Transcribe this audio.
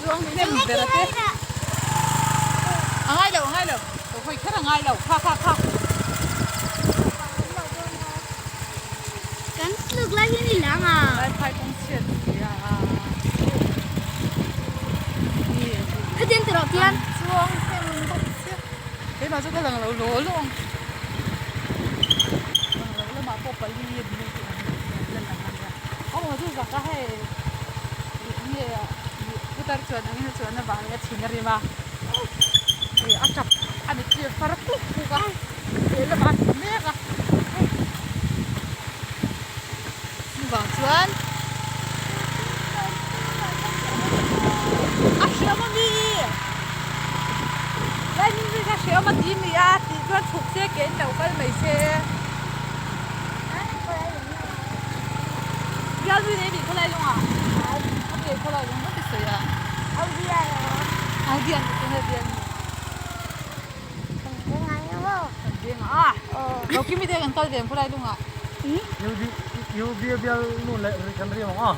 Chuang hnem ber a te. A ngai lo, a ngai lo. Lo hawi kher a ngai lo. Kha kha kha. Kan tluk lai hi ni lang a. Lai phai kawng chhiat ti a. Khatian ti rawh tian. Chuang hnem bawk sia. Keimah chu ka lang lo law law ang. Lang lo lamah pawh pali a ni tih ang la lang a nia. Aw chu zak a hei. Nge putar chuan angin a chuan avangin a chhin a rim a. Ih a tap a mittir far kuk kuk a. Lehlamah a tlu mek a. Chuvang chuan a hriam a mi Lightning bridge a hriam a ti mi a tih chuan chhuk se ke in lo kal mai se. Bialnu nei bik khawlai lungah a ke khawlai lung vek i sawi a. Audian ka tia bialnu. Kan veng a. Lo kimi te kan kal ve ang khawlai lungah. Bial nu leh kan ri ang a.